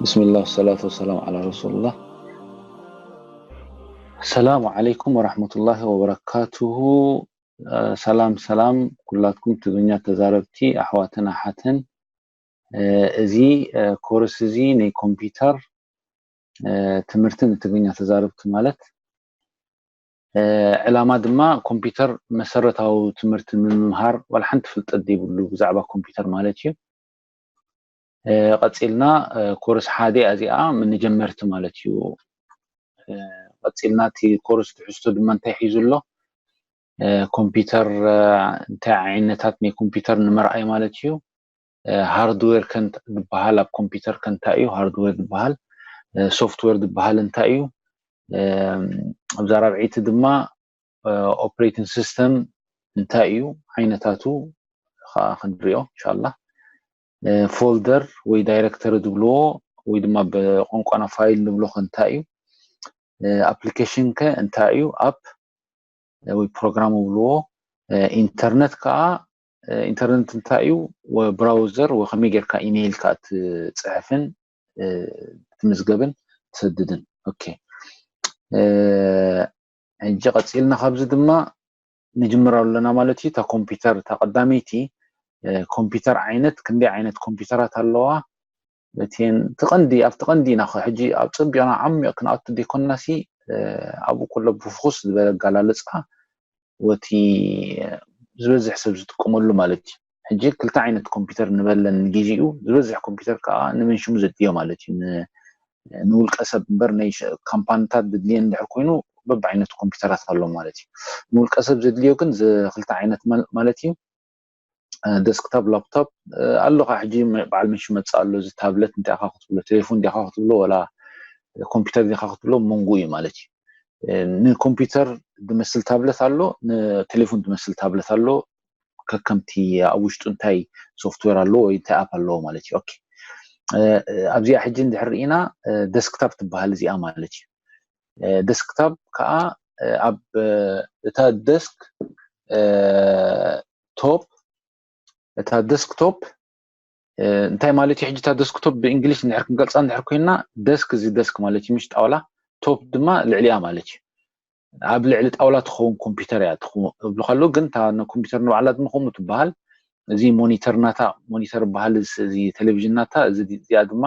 ብስምላህ ወሰላቱ ወሰላም ዓላ ረሱሉላህ። ሰላሙ ዓለይኩም ወረሕመቱላሂ ወበረካቱሁ። ሰላም ሰላም፣ ኩላትኩም ትግርኛ ተዛረብቲ ኣሕዋትን ኣሓትን። እዚ ኮርስ እዚ ናይ ኮምፒውተር ትምህርቲ ንትግርኛ ተዛረብቲ ማለት ዕላማ ድማ ኮምፒውተር መሰረታዊ ትምህርቲ ንምምሃር ዋላ ሓንቲ ፍልጠት ዘይብሉ ብዛዕባ ኮምፒውተር ማለት እዩ። ቀፂልና ኮርስ ሓደ እዚኣ ንጀመርቲ ማለት እዩ። ቀፂልና እቲ ኮርስ ትሕዝቶ ድማ እንታይ ሒዙ ኣሎ? ኮምፒውተር እንታይ ዓይነታት ናይ ኮምፒውተር ንምርኣይ ማለት እዩ። ሃርድዌር ዝበሃል ኣብ ኮምፒውተር ከ እንታይ እዩ ሃርድዌር ዝበሃል፣ ሶፍትዌር ዝበሃል እንታይ እዩ፣ ኣብዛ ራብዒቲ ድማ ኦፕሬቲንግ ሲስተም እንታይ እዩ ዓይነታቱ ከዓ ክንሪኦ እንሻላ። ፎልደር ወይ ዳይሬክተሪ ዝብልዎ ወይ ድማ ብቋንቋና ፋይል ንብሎ ከ እንታይ እዩ፣ ኣፕሊኬሽን ከ እንታይ እዩ፣ ኣፕ ወይ ፕሮግራም ይብልዎ። ኢንተርነት ከዓ ኢንተርነት እንታይ እዩ፣ ብራውዘር ወይ ከመይ ጌርካ ኢሜይል ከዓ ትፅሕፍን ትምዝገብን ትሰድድን። ኦኬ፣ ሕጂ ቀፂልና ካብዚ ድማ ንጅምር ኣለና ማለት እዩ። እታ ኮምፒውተር እታ ቀዳመይቲ ኮምፒውተር ዓይነት ክንደይ ዓይነት ኮምፒውተራት ኣለዋ? እቲን ትቐንዲ ኣብቲ ቀንዲ ኢና ሕጂ ኣብ ፅቢቕና ዓሚቕ ክንኣቱ ዘይኮንናሲ ኣብኡ ኩሎ ብፍኹስ ዝበለ ኣጋላልፃ ወቲ ዝበዝሕ ሰብ ዝጥቀመሉ ማለት እዩ። ሕጂ ክልተ ዓይነት ኮምፒውተር ንበለን ንጊዜኡ ዝበዝሕ ኮምፒውተር ከዓ ንመንሽሙ ዘድልዮ ማለት እዩ። ንውልቀ ሰብ እምበር ናይ ካምፓኒታት ዘድልየን እንድሕር ኮይኑ በብዓይነቱ ኮምፒውተራት ኣሎ ማለት እዩ። ንውልቀ ሰብ ዘድልዮ ግን ክልተ ዓይነት ማለት እዩ። ደስክታፕ፣ ላፕቶፕ ኣሎ ከዓ ሕጂ በዓል መሽ መፅእ ኣሎ። እዚ ታብለት እንታይ ኢኻ ክትብሎ፣ ቴሌፎን ዲኻ ክትብሎ ወላ ኮምፒውተር ዲኻ ክትብሎ መንጎ እዩ ማለት እዩ። ንኮምፒውተር ዝመስል ታብለት ኣሎ፣ ንቴሌፎን ዝመስል ታብለት ኣሎ። ከከምቲ ኣብ ውሽጡ እንታይ ሶፍትዌር ኣለዎ ወይ እንታይ ኣፕ ኣለዎ ማለት እዩ። ኦኬ፣ ኣብዚኣ ሕጂ እንድሕር ርኢና ደስክታፕ ትበሃል እዚኣ ማለት እዩ። ደስክታፕ ከዓ ኣብ እታ ደስክ ቶፕ እታ ደስክቶፕ እንታይ ማለት እዩ? ሕጂ እታ ደስክቶፕ ብእንግሊሽ እንድሕር ክንገልፃ እንድሕር ኮይና ደስክ እዚ ደስክ ማለት እዩ፣ ምሽ ጣውላ፣ ቶፕ ድማ ልዕሊኣ ማለት እዩ። ኣብ ልዕሊ ጣውላ ትኸውን ኮምፒውተር እያ ትብሉ ከለዉ ግን እታ ኮምፒውተር ንባዕላ ድማ ከምኡ ትበሃል። እዚ ሞኒተር ናታ ሞኒተር በሃል እዚ ቴሌቪዥን ናታ እዚኣ ድማ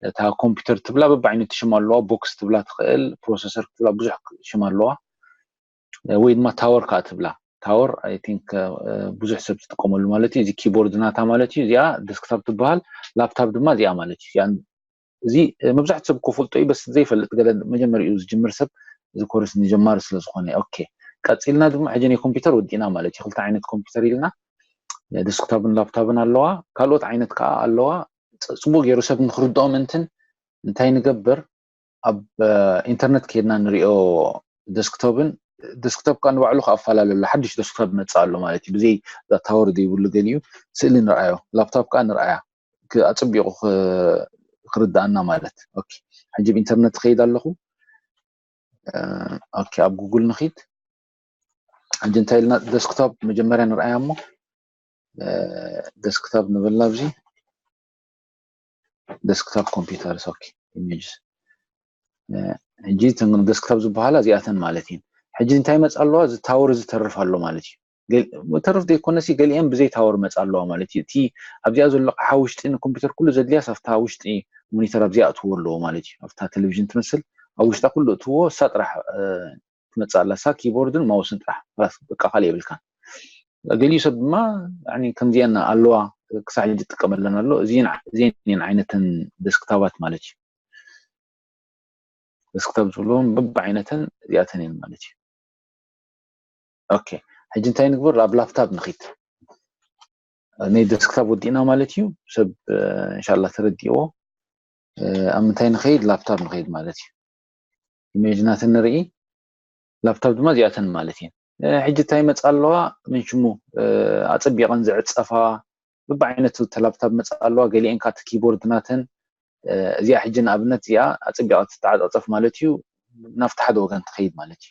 እታ ኮምፒውተር ትብላ በብዓይነቱ ሽም ኣለዋ። ቦክስ ትብላ ትኽእል፣ ፕሮሰሰር ትብላ ብዙሕ ሽም ኣለዋ። ወይ ድማ ታወር ከዓ ትብላ። ታወር ኣይ ቲንክ ብዙሕ ሰብ ዝጥቀመሉ ማለት እዩ። እዚ ኪቦርድ ናታ ማለት እዩ። እዚኣ ደስክታፕ ትበሃል። ላፕታፕ ድማ እዚኣ ማለት እዩ። እዚ መብዛሕትኡ ሰብ ክፈልጦ እዩ፣ በስ ዘይፈልጥ ገለ መጀመሪኡ ዝጅምር ሰብ እዚ ኮርስ ንጀማሪ ስለ ዝኾነ። ኦኬ፣ ቀፂልና ድማ ሕጂ ናይ ኮምፒውተር ወዲእና ማለት እዩ። ክልተ ዓይነት ኮምፒውተር ኢልና ደስክታፕን ላፕታፕን ኣለዋ። ካልኦት ዓይነት ከዓ ኣለዋ። ፅቡቅ ገይሩ ሰብ ንክርድኦም እንትን እንታይ ንገብር ኣብ ኢንተርነት ከይድና ንሪኦ ደስክቶፕን ደስክቶፕ ከዓ ንባዕሉ ከዓ ኣፈላለ ኣሎ። ሓድሽ ደስክቶፕ መፅእ ኣሎ ማለት እዩ። ብዘይ ታወር ዘይብሉ ገሊኡ ስእሊ ንርኣዮ፣ ላፕቶፕ ከዓ ንርኣያ ኣፅቢቑ ክርድኣና ማለት። ኦኬ፣ ሕጂ ብኢንተርነት ትኸይድ ኣለኹ። ኦኬ፣ ኣብ ጉግል ንኺድ። ሕጂ እንታይ ኢልና ደስክቶፕ መጀመርያ ንርኣያ እሞ ደስክቶፕ ንብል ኣብዚ ደስክቶፕ ኮምፒውተርስ። ኦኬ፣ ኢሜጅስ። ሕጂ ደስክቶፕ ዝበሃላ እዚኣተን ማለት እዩ። ሕጂ እንታይ መፅ ኣለዋ? እዚ ታወር ዝተርፍ ኣሎ ማለት እዩ። ተርፍ ዘይኮነሲ ገሊአን ብዘይ ታወር መፅ ኣለዋ ማለት እዩ። እቲ ኣብዚኣ ዘሎ ኣሓ ውሽጢ ንኮምፒውተር ኩሉ ዘድልያ ሳፍታ ውሽጢ ሞኒተር ኣብዚኣ እትዎ ኣለዎ ማለት እዩ። ኣብታ ቴሌቪዥን ትመስል ኣብ ውሽጣ ኩሉ እትዎ እሳ ጥራሕ ትመፅእ ኣላ። እሳ ኪቦርድን ማውስን ጥራሕ ስ በቃ ካልእ የብልካን። ገሊኡ ሰብ ድማ ከምዚአን ኣለዋ ክሳዕ ሕጂ ትጥቀመለን ኣሎ። እዚን ዓይነትን ደስክታባት ማለት እዩ። ደስክታብ ዝብልዎም በብዓይነተን እዚኣተን እየን ማለት እዩ። ኦኬ፣ ሕጂ እንታይ ንግበር? ኣብ ላፕታፕ ንኺድ። ናይ ደስክታብ ወዲእና ማለት እዩ። ሰብ እንሻላ ተረዲእዎ። ኣብ ምንታይ ንኸይድ? ላፕታፕ ንኸይድ ማለት እዩ። ኢሜጅናትን ንርኢ። ላፕታፕ ድማ እዚኣተን ማለት እየን። ሕጂ እንታይ ይመፃ ኣለዋ? ምን ሽሙ ኣፀቢቐን ዝዕፀፋ በብዓይነቱ ተላፕታፕ መፃ ኣለዋ። ገሊአን ካቲ ኪቦርድ ናተን እዚኣ ሕጂ ንኣብነት እዚኣ ኣፀቢቐ ትተዓፃፀፍ ማለት እዩ። ናብቲ ሓደ ወገን ትኸይድ ማለት እዩ።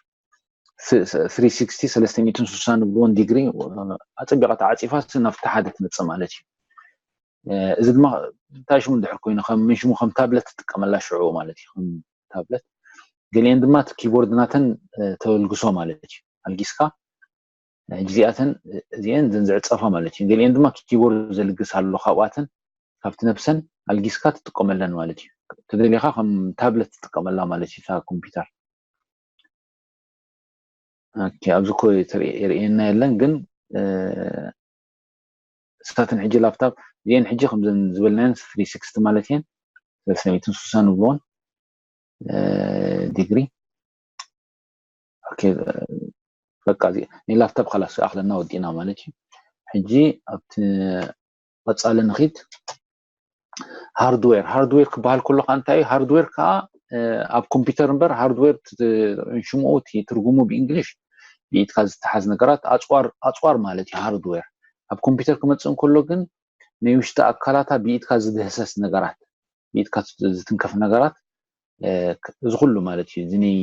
ስሪ ስክስቲ ሰለስተ ሚእትን ስሳን ንብልዎን ዲግሪ ኣፀቢቐ ተዓፂፋ ናብቲ ሓደ ትመፅእ ማለት እዩ። እዚ ድማ እንታይ ሽሙ እንድሕር ኮይኑ ከም ምን ሽሙ ከም ታብለት ትጥቀመላ ሽዑ ማለት እዩ። ከም ታብለት ገሊአን ድማ እቲ ኪቦርድ ናተን ተበልግሶ ማለት እዩ። ኣልጊስካ ሕጂ እዚኣተን እዚአን ዘን ዝዕፀፋ ማለት እዩ። ገሊአን ድማ ኪቦርድ ዘልግስ ኣሎ፣ ካብኣተን ካብቲ ነብሰን ኣልጊስካ ትጥቀመለን ማለት እዩ። ተደሊኻ ከም ታብለት ትጥቀመላ ማለት እዩ እታ ኮምፒውተር። ኦኬ፣ ኣብዚ እኮ የርእየና የለን ግን እሳትን ሕጂ ላፕታፕ እዚአን ሕጂ ከምዘን ዝበልናየን ስሪ ስክስቲ ማለት እየን ሰለስተ ሚእትን ስሳን ንብልዎን ዲግሪ። በቃ ናይ ላፕታፕ ካላስ ኣክለና ወዲእና ማለት እዩ። ሕጂ ኣብቲ ቀፃሊ ንኺድ። ሃርድዌር ሃርድዌር ክበሃል ከሎ ከዓ እንታይ እዩ? ሃርድዌር ከዓ ኣብ ኮምፒውተር እምበር ሃርድዌር ሽምኡ እቲ ትርጉሙ ብእንግሊሽ ብኢድካ ዝተሓዝ ነገራት ኣፅዋር ኣፅዋር ማለት እዩ ሃርድዌር። ኣብ ኮምፒውተር ክመፅእ እንከሎ ግን ናይ ውሽጢ ኣካላታ ብኢድካ ዝድህሰስ ነገራት ብኢድካ ዝትንከፍ ነገራት እዚ ኩሉ ማለት እዩ። እዚ ናይ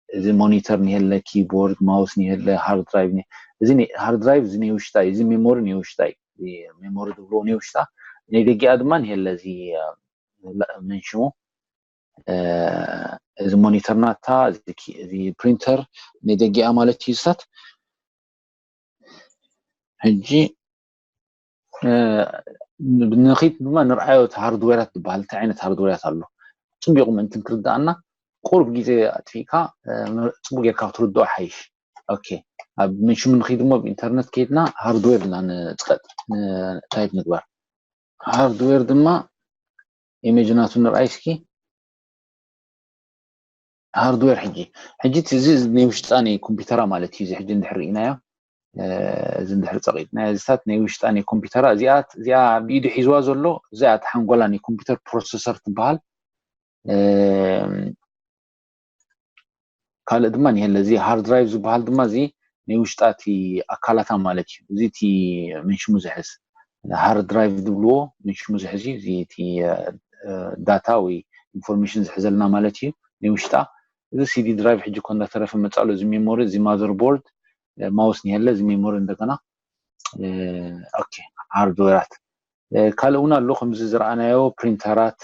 እዚ ሞኒተር ንሄለ፣ ኪቦርድ፣ ማውስ ንሄለ፣ ሃርድ ድራይቭ እዚ ሃርድ ድራይቭ እዚ ናይ ውሽጣ እዩ። እዚ ሜሞሪ ናይ ውሽጣ እዩ። ሜሞሪ ዝብልዎ ናይ ውሽጣ ናይ ደጊኣ ድማ ንሄለ እዚ ምን ሽሙ እዚ ሞኒተር ናታ እዚ ፕሪንተር ናይ ደጊኣ ማለት እዩ። ዝታት ሕጂ ንኺድ ድማ ንርኣዮ እቲ ሃርድዌራት ዝበሃል እንታይ ዓይነት ሃርድዌራት ኣሎ ፅቢቑ ምእንትን ክርዳእና ቁሩብ ግዜ ኣጥፊእካ ፅቡቅ ጌርካ ክትርድኦ ሓይሽ። ኦኬ፣ ኣብ ምንሽሙ ንኺድ እሞ ብኢንተርነት ከይድና ሃርድዌር እና ንፅቀጥ ታይፕ ንግበር። ሃርድዌር ድማ ኢሜጅ ናቱ ንርኣይ እስኪ። ሃርድዌር ሕጂ ሕጂ እዚ ናይ ውሽጣ ናይ ኮምፒውተራ ማለት እዩ። እዚ ሕጂ እንድሕር ርኢናዮ እዚ እንድሕር ፀቂጥናዮ እዚታት ናይ ውሽጣ ናይ ኮምፒውተራ እዚኣ እዚኣ ብኢዱ ሒዝዋ ዘሎ እዚኣ ተሓንጎላ ናይ ኮምፒውተር ፕሮሰሰር ትበሃል። ካልእ ድማ ንሄለ እዚ ሃርድ ድራይቭ ዝበሃል ድማ እዚ ናይ ውሽጣ እቲ ኣካላታ ማለት እዩ። እዚ እቲ ምንሽሙ ዝሕዝ ሃርድ ድራይቭ ዝብልዎ ምንሽሙ ዝሕዝ እዩ። እዚ እቲ ዳታ ወይ ኢንፎርሜሽን ዝሕዘልና ማለት እዩ። ናይ ውሽጣ እዚ ሲዲ ድራይቭ ሕጂ እኮ እንዳተረፈ መፃሉ እዚ ሜሞሪ እዚ ማዘር ቦርድ ማውስ ንሄለ እዚ ሜሞሪ እንደገና ኦኬ ሃርድዌራት ካልእ እውን ኣሎ ከምዚ ዝረኣናዮ ፕሪንተራት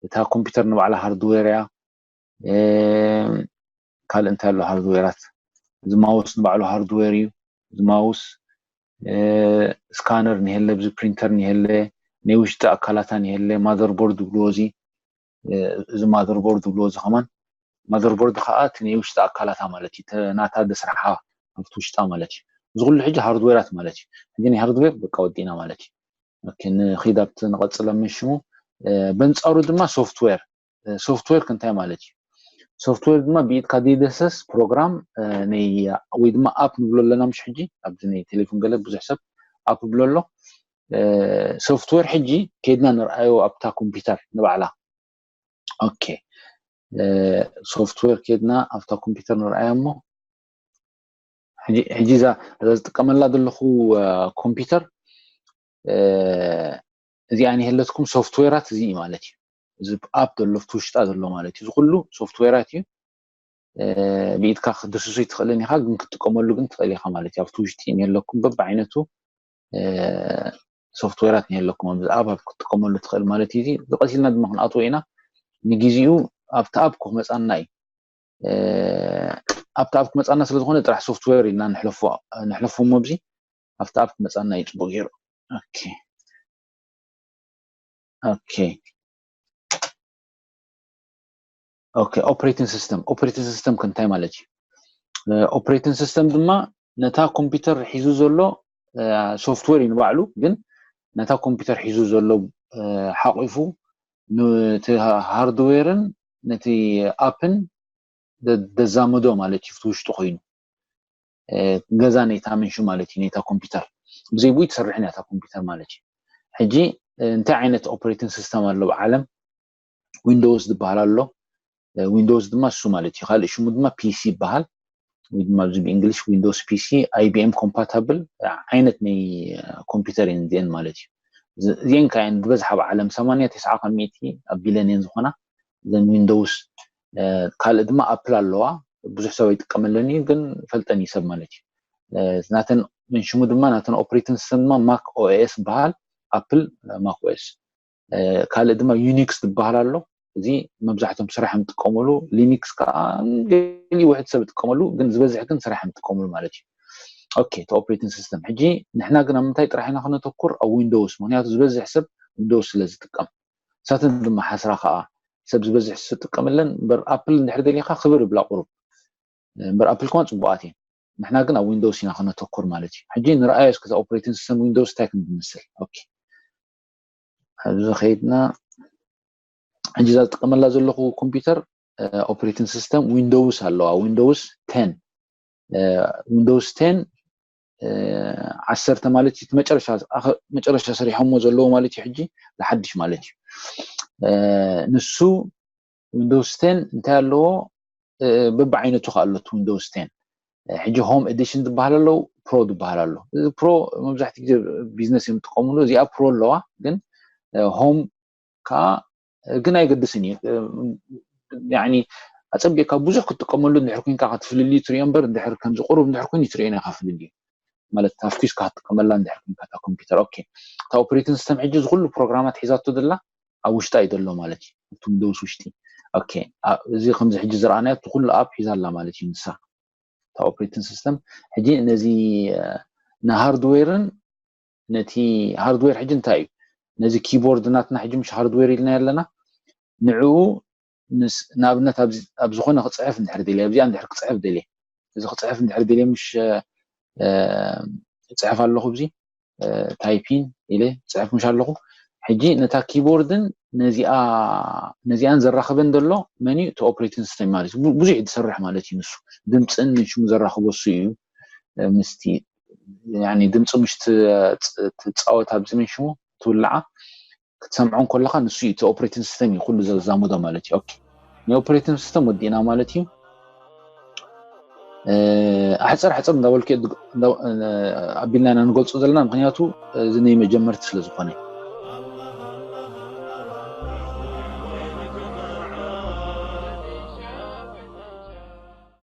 እታ ኮምፒውተር ንባዕላ ሃርድዌር እያ። ካልእ እንታይ ኣሎ ሃርድዌራት እዚ ማውስ ንባዕሉ ሃርድዌር እዩ። እዚ ማውስ ስካነር ንሄለ ብዚ ፕሪንተር ንሄለ ናይ ውሽጢ ኣካላታ ንሄለ ማዘር ቦርድ ዝብልዎ እዚ እዚ ማዘር ቦርድ ዝብልዎ እዚ ከማን ማዘር ቦርድ ከዓ እቲ ናይ ውሽጢ ኣካላታ ማለት እዩ። ናታ ደስርሓ ኣብቲ ውሽጣ ማለት እዩ። እዚ ኩሉ ሕጂ ሃርድዌራት ማለት እዩ። ሕጂ ናይ ሃርድዌር በቃ ወዲእና ማለት እዩ። ንኺድ ኣብቲ ንቐፅሎ ምን ሽሙ በንፃሩ ድማ ሶፍትዌር ሶፍትዌር ክንታይ ማለት እዩ? ሶፍትዌር ድማ ብኢድካ ዘይደሰስ ፕሮግራም ወይ ድማ ኣፕ ንብሎ ኣለና ምሽ ሕጂ ኣብዚ ናይ ቴሌፎን ገለ ብዙሕ ሰብ ኣፕ ብሎ ኣሎ። ሶፍትዌር ሕጂ ከይድና ንርኣዮ ኣብታ ኮምፒውተር ንባዕላ። ኦኬ ሶፍትዌር ከይድና ኣብታ ኮምፒውተር ንርኣያ እሞ ሕጂ እዛ ዝጥቀመላ ዘለኹ ኮምፒውተር እዚኣ ንሄለትኩም ሶፍትዌራት እዚ ማለት እዩ። እዚ ኣፕ ዘሎ ኣብቲ ውሽጣ ዘሎ ማለት እዩ። እዚ ኩሉ ሶፍትዌራት እዩ። ብኢድካ ክትድስሱ ይትኽእልን ኢኻ ግን ክትጥቀመሉ ግን ትኽእል ኢኻ ማለት እዩ። ኣብቲ ውሽጢ ንሄለኩም በብዓይነቱ ሶፍትዌራት ንሄለኩም ኣብዚ ኣፕ ክትጥቀመሉ ትኽእል ማለት እዩ። እዚ ቀሲልና ድማ ክንኣትዎ ኢና። ንግዜኡ ኣብቲ ኣፕ ክመፃና እዩ። ኣብቲ ኣፕ ክመፃና ስለዝኾነ ጥራሕ ሶፍትዌር ኢልና ንሕለፎ እሞ ኣብዚ ኣብቲ ኣፕ ክመፃና እዩ ፅቡቅ ገይሩ። ኦኬ ኦኬ ኦኬ ኦፕሬቲንግ ሲስተም ኦፕሬቲንግ ሲስተም ከ እንታይ ማለት እዩ? ኦፕሬቲንግ ሲስተም ድማ ነታ ኮምፒውተር ሒዙ ዘሎ ሶፍትዌር እዩ ንባዕሉ ግን ነታ ኮምፒውተር ሒዙ ዘሎ ሓቂፉ ነቲ ሃርድዌርን ነቲ ኣፕን ዘዛመዶ ማለት እዩ። ውሽጡ ኮይኑ ገዛ ነታ ምንሹ ማለት እዩ ነታ ኮምፒውተር ብዘይ ብኡ ትሰርሕን እያ እታ ኮምፒውተር ማለት እዩ። ሕጂ እንታይ ዓይነት ኦፕሬቲንግ ሲስተም ኣሎ ብዓለም? ዊንዶውስ ዝበሃል ኣሎ። ዊንዶውስ ድማ እሱ ማለት እዩ። ካልእ ሽሙ ድማ ፒሲ ይበሃል ወይ ድማ እዚ ብእንግሊሽ ዊንዶውስ ፒሲ ኣይቢኤም ኮምፓታብል ዓይነት ናይ ኮምፒውተር እየን እዚአን ማለት እዩ። እዚአን ከዓ እየን ዝበዝሓ ኣብ ዓለም ሰማንያ ተስዓ ካብ ሚእቲ ኣቢለን እየን ዝኾና እዘን ዊንዶውስ። ካልእ ድማ ኣፕል ኣለዋ ብዙሕ ሰብ ኣይጥቀመለን እዩ ግን ፈልጠን እዩ ሰብ ማለት እዩ። ናተን ሽሙ ድማ ናተን ኦፕሬቲንግ ሲስተም ድማ ማክ ኦኤስ ይበሃል። ኣፕል ማክ ኦኤስ። ካልእ ድማ ዩኒክስ ዝበሃል ኣሎ። እዚ መብዛሕቶም ስራሕ እዮም ዝጥቀምሉ። ሊኒክስ ከዓ ገሊ ውሕድ ሰብ ይጥቀመሉ፣ ግን ዝበዝሕ ግን ስራሕ እዮም ዝጥቀምሉ ማለት እዩ። ኦኬ፣ እቲ ኦፕሬቲንግ ሲስተም። ሕጂ ንሕና ግን ኣብ ምንታይ ጥራሕ ኢና ክነተኩር? ኣብ ዊንዶውስ። ምክንያቱ ዝበዝሕ ሰብ ዊንዶውስ ስለ ዝጥቀም፣ ሳትን ድማ ሓስራ ከዓ ሰብ ዝበዝሕ ዝጥቀመለን። እምበር ኣፕል እንድሕር ደሊኻ ክብር ይብላ ቁሩብ፣ እምበር ኣፕል ከማን ፅቡቃት እየን። ንሕና ግን ኣብ ዊንዶውስ ኢና ክነተኩር ማለት እዩ። ሕጂ ንርኣዮ እስከ እዛ ኦፕሬቲንግ ሲስተም ዊንዶውስ እንታይ ከም ዝመስል። ኦኬ፣ ኣብዚ ከይድና ሕጂ እዛ ዝጥቀመላ ዘለኹ ኮምፒውተር ኦፕሬቲንግ ሲስተም ዊንዶውስ ኣለዋ። ዊንዶውስ ቴን፣ ዊንዶውስ ቴን ዓሰርተ ማለት እዩ። እቲ መጨረሻ ኣኸ- መጨረሻ ሰሪሖሞ ዘለዎ ማለት እዩ። ሕጂ ዝሓድሽ ማለት እዩ። ንሱ ዊንዶውስ ቴን እንታይ ኣለዎ? በብዓይነቱ ከ ኣሎ እቲ ዊንዶውስ ቴን። ሕጂ ሆም ኤዲሽን ዝበሃል ኣለዉ፣ ፕሮ ዝበሃል ኣሎ። እዚ ፕሮ መብዛሕትኡ ግዜ ቢዝነስ እዮም ዝጥቀምሉ። እዚኣ ፕሮ ኣለዋ፣ ግን ሆም ከዓ ግን ኣይገድስን እዩ። ያኒ ኣፀቢቕካ ብዙሕ ክትጥቀመሉ እንድሕር ኮይንካ ክትፍልልዩ ትሪኦ እምበር፣ እንድሕር ከምዚ ቁሩብ እንድሕር ኮይኑ ትሪኦ ኢኻ ፍልልዩ። ማለት ታፍኪስካ ክትጥቀመላ እንድሕር ኮይንካ እታ ኮምፒውተር። ኦኬ፣ እታ ኦፕሬቲንግ ሲስተም ሕጂ እዚ ኩሉ ፕሮግራማት ሒዛቶ ዘላ ኣብ ውሽጣ እዩ ዘሎ ማለት እዩ፣ ኣብቲ ዊንዶውስ ውሽጢ። ኦኬ፣ ኣ- እዚ ከምዚ ሕጂ ዝረኣናዮ እቲ ኩሉ ኣፕ ሒዛ ኣላ ማለት እዩ ንሳ፣ እታ ኦፕሬቲንግ ሲስተም። ሕጂ ነዚ ንሃርድዌርን ነቲ ሃርድዌር ሕጂ እንታይ እዩ? ነዚ ኪቦርድ ናትና ሕጂ ምሽ ሃርድዌር ኢልና ኣለና። ንዕኡ ምስ ንኣብነት ኣብዚ ኣብ ዝኾነ ክፅሕፍ እንድሕር ደልየ፣ ኣብዚኣ እንድሕር ክፅሕፍ ደልየ፣ እዚ ክፅሕፍ እንድሕር ደልየ ምሽ እ፣ እፅሕፍ ኣለኹ ኣብዚ ታይፒን ኢለ ፅሕፍ ምሽ ኣለኹ። ሕጂ ነታ ኪቦርድን ነዚኣ ነዚኣን ዘራኽበን ዘሎ መን እዩ? እቲ ኦፕሬቲንግ ሲስተም ማለት እዩ። ብዙሕ እዩ ዝሰርሕ ማለት እዩ። ንሱ ድምፅን ሽሙ ዘራኽቦ እሱ እዩ። ምስቲ ያኒ ድምፂ ምሽ ትፃወት ኣብዚ መን ሽሙ ትውልዓ ክትሰምዖ ከለካ ንሱ እዩ፣ እቲ ኦፕሬቲንግ ሲስተም እዩ ኩሉ ዘዛምዶ ማለት እዩ። ኦኬ፣ ናይ ኦፕሬቲንግ ሲስተም ወዲእና ማለት እዩ። ኣሕፀር ኣሕፀር እንዳበልኩ ኣቢልና ኢና ንገልፆ ዘለና፣ ምክንያቱ እዚ ናይ መጀመርቲ ስለ ዝኾነ።